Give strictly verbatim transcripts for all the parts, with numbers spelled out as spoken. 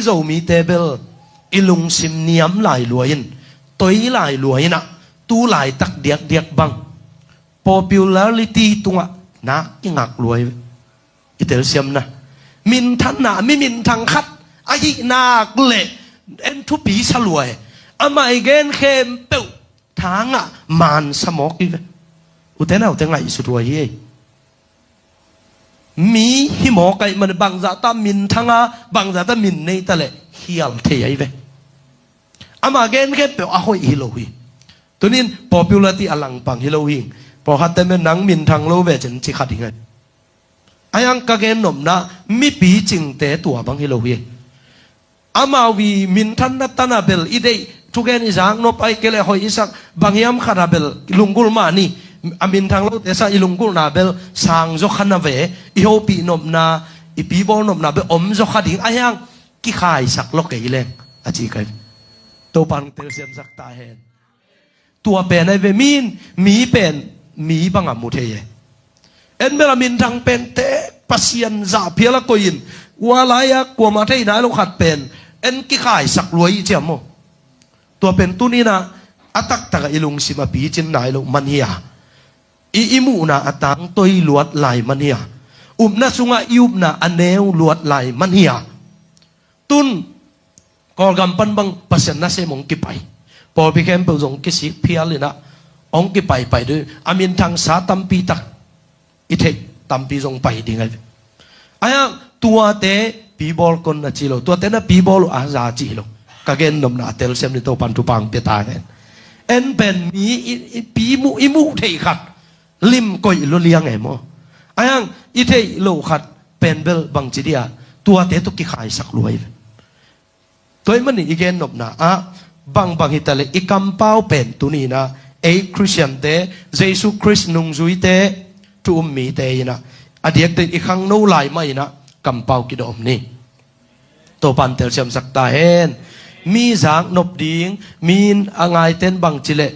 Zomite bel i lungsim niam lai lua in, toi lai lua in ah, tu laitak diakdiak bang popularity tungah na kingak lua hi ve. I telsiamna, minthanna, mi minthang khat ahih nak leh en thupi sa lua hi. Amah i gen khempeuh thangah mansa mawk hi ve. Ute naute ngaihsut huai hi ei. Mi hi mawk ahih man bangzahta minthang a, bangzahta min nei ta leh khial thei ahi ve. Amah gen khempeuh a hoih hi lo hi. Tunin popularity a langpang hi lo hi. Pawlkhatte men nang minthang lo ve cin ci kha ding ahi. Ahi hang ka gen nopna, mipi cingte tua bang hi lo hi. Amau i minthanna tana bel i deih thugen i zaknop ahih kei leh hoih i sak bang hiam khat a bel lunggulh mah ni. A minthang lote sang i lunggulhna bel sang zaw kha na ve. I hopih nopna, i pibawl nopna bel om zaw kha ding. Ahi hang kikhaisak lo kei leng a ci kai. Topan telsiamsak ta hen. Tua pen ahi ve, mi in mi pen mi bangah mu thei e. En bel a minthang pen te Pasian zahphial a koih in, ua lai-a kuamah thei nai lo khat pen en kikhaisak lua i ciam maw? Tua pen tuninah a taktakah i lungsim a picin nai lo man hi a, i, i muhna a tangtoi luat lai man hi a, upna sungah i upna a neu luat lai man hi a. Tun Kawlgam pan bang Pasian nasem hong kipai, pawlpi khempeuh zong kisik phial inah hong kipaipai dih. A minthangsa tampi tak i theih tampi zong pai ding ahi. Ahi hang tuate pibawl kon na ci lo, tuate na pibawl uh a za ci lo. Ka gen nopna a telsiam ni, Topan thupha pia ta hen. En pen mi i, i pi muh, i muh theih khat lim koih lo liang e maw? Ahi hang i theih lo khat pen bel bangci dia, tuate tawh kikhaisak lua hi ve. Tua ahih manin i gen nopna ah bangbang hi ta leh i kampau pen tuninah ei Khristiante, Jesu Khrist nungzuite, thu um mite inah a diakte i khangno lai mah inah kampau kidawm ni. Topan telsiamsak ta hen. Mi zaknop ding, mi in a ngaiten bangci leh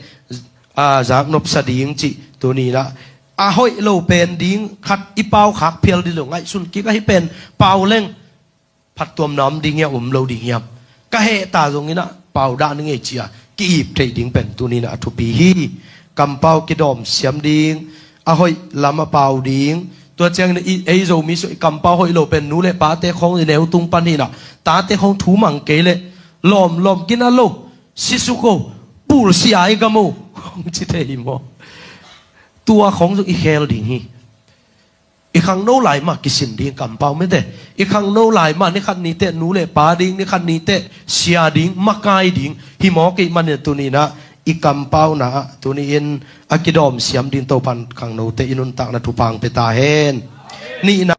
a zaknopsa ding cih tuninah a hoih lo pen ding khat i pau khak phial dih lo, ngaihsun kik ahi pen pau leng phattuamna om ding hiam, om lo ding hiam, ka heh ta zonginah pau dah ni ngei cia ki-ip theih ding pen tuninah a thupi hi. Kampau kidawm siam ding, a hoih lam a pau ding. Tua ciangin i, ei Zomi sung i kampau hoih lo pen nu le pate khawng i neu tung pan hinah, tate khawng thu mang kei leh lawmlawm kina lo, sisuk o, pulsia i gam o khawng ci thei hi maw? Tua khawng zong i khel ding hi. I khangno lai mah kisin ding kampau mite. I khangno lai mah ni khat ni teh nu le pa ding, ni khat ni teh sia ding, makai ding hi maw? Kei manin tuninah i kampauna ah tuni-in a kidawm siam ding Topan khangnote i nuntakna thupha pia ta hen. Nihna